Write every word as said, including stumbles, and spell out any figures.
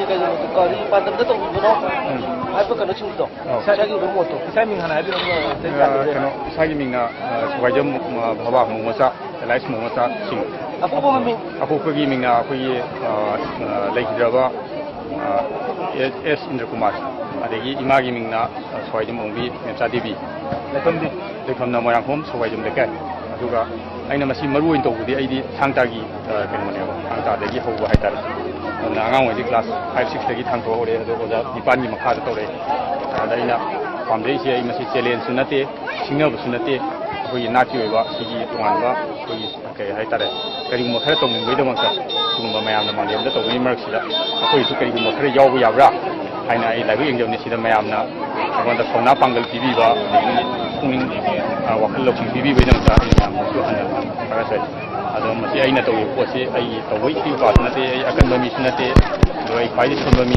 ꯀꯩꯅꯣ, ꯀꯔꯤ ꯄꯥꯟꯗꯝꯗ ꯇꯧꯕꯤꯕꯅꯣ ꯎꯝ꯫ ꯍꯥꯏꯕ ꯀꯩꯅꯣꯁꯤꯡꯗꯣ, ꯑꯣ꯫ ꯏꯁꯥꯒꯤ ꯑꯣꯏꯕ ꯃꯣꯠꯇꯣ꯫ ꯏꯁꯥꯒꯤ ꯃꯤꯡ ꯍꯥꯟꯅ ꯍꯥꯏꯕꯤꯔꯝꯃꯣ꯫ ꯑ, ꯀꯩꯅꯣ, ꯏꯁꯥꯒꯤ ꯃꯤꯡꯅ, ꯑ, ꯁꯋꯥꯏꯖꯝ, ꯑ, ꯚꯕꯥ ꯃꯧ ꯃꯆꯥ, ꯑꯦꯂꯥꯏꯁ ꯃꯧ ꯃꯆꯥ ꯁꯤꯡ꯫ ꯑꯄꯣꯛꯄ ꯃꯃꯤꯡ? ꯑꯄꯣꯛꯄꯒꯤ ꯃꯤꯡꯅ ꯑꯩꯈꯣꯏꯒꯤ, ꯑ, ꯑ, ꯂꯩꯈꯤꯗ꯭ꯔꯕ, ꯑ, ꯑꯦꯁ, ꯑꯦꯁ ꯏꯟꯗ꯭ꯔꯀꯨꯃꯥꯔ, ꯑꯗꯒꯤ ꯏꯃꯥꯒꯤ ꯃꯤꯡꯅ, ꯑ, ꯁꯋꯥꯏꯖꯝ ꯑꯣꯡꯕꯤ ꯃꯦꯝꯆꯥ ꯗꯦꯕꯤ꯫ ꯂꯩꯐꯝꯗꯤ? ꯂꯩꯐꯝꯅ ꯃꯣꯏꯔꯥꯡꯈꯣꯝ ꯁꯋꯥꯏꯖꯝ ꯂꯩꯀꯥꯏ꯫ ꯑꯗꯨꯒ ꯑꯩꯅ ꯃꯁꯤ ꯃꯔꯨ ꯑꯣꯏꯅ ꯇꯧꯕꯗꯤ ꯑꯩꯗꯤ ꯊꯥꯡ ꯇꯥꯒꯤ, ꯑ, ꯀꯩꯅꯣꯅꯦꯕ, ꯊꯥꯡ ꯇꯥꯗꯒꯤ ꯍꯧꯕ ꯍꯥꯏꯇꯥꯔꯦ꯫ ꯑꯗꯨꯅ ꯑꯉꯥꯡ ꯑꯣꯏꯔꯤꯉꯩꯗꯒꯤ ꯀ꯭ꯂꯥꯁ ꯐꯥꯏꯚ, ꯁꯤꯛꯁꯇꯒꯤ ꯊꯥꯡ ꯇꯥ ꯍꯧꯔꯛꯑꯦ, ꯑꯗꯣ ꯑꯣꯖꯥ ꯅꯤꯄꯥꯟꯒꯤ ꯃꯈꯥꯗ ꯇꯧꯔꯛꯑꯦ꯫ ꯑꯗ ꯑꯩꯅ ꯄꯥꯝꯖꯩꯁꯦ, ꯑꯩ ꯃꯁꯤ ꯆꯦꯂꯦꯟꯖꯁꯨ ꯅꯠꯇꯦ, ꯁꯤꯡꯅꯕꯁꯨ ꯅꯠꯇꯦ, ꯑꯩꯈꯣꯏꯒꯤ ꯅꯥꯠꯀꯤ ꯑꯣꯏꯕ ꯁꯤꯒꯤ ꯇꯣꯉꯥꯟꯕ ꯑꯩꯈꯣꯏꯒꯤ ꯀꯩ ꯍꯥꯏꯇꯥꯔꯦ, ꯀꯔꯤꯒꯨꯝꯕ ꯈꯔ ꯇꯧꯅꯤꯡꯕꯒꯤꯗꯃꯛꯇ ꯁꯤꯒꯨꯝꯕ ꯃꯌꯥꯝꯅ ꯃꯥꯂꯦꯝꯗ ꯇꯧꯅꯔꯤ ꯃꯔꯛꯁꯤꯗ ꯑꯩꯈꯣꯏꯁꯨ ꯀꯔꯤꯒꯨꯝꯕ ꯈꯔ ꯌꯥꯎꯕ ꯌꯥꯕ꯭ꯔꯥ ꯍꯥꯏꯅ ꯑꯩ ꯂꯥꯏꯕꯛ ꯌꯦꯡꯖꯕꯅꯤ꯫ ꯁꯤꯗ ꯃꯌꯥꯝꯅ ꯑꯩꯉꯣꯟꯗ ꯊꯧꯅꯥ ꯄꯥꯡꯒꯜ ꯄꯤꯕꯤꯕ, ꯑꯗꯒꯤ ꯄꯨꯛꯅꯤꯡ, ꯑ, ꯋꯥꯈꯜ ꯂꯧꯁꯤꯡ ꯄꯤꯕꯤꯕꯒꯤꯗꯃꯛꯇ ꯑꯩ ꯃꯌꯥꯝꯗꯁꯨ ꯍꯟꯅ ꯊꯥꯒꯠꯆꯔꯤ꯫ ꯑꯗꯣ ꯃꯁꯤ ꯑꯩꯅ ꯇꯧꯔꯤꯕ ꯄꯣꯠꯁꯤ ꯑꯩꯒꯤ ꯇꯧꯕ ꯏꯄꯥꯁꯨ ꯅꯠꯇꯦ, ꯑꯩ ꯑꯀꯟꯕ ꯃꯤꯁꯨ ꯅꯠꯇꯦ, ꯑꯗꯣ ꯑꯩ ꯈ꯭ꯋꯥꯏꯗꯒꯤ ꯁꯣꯟꯕ ꯃꯤ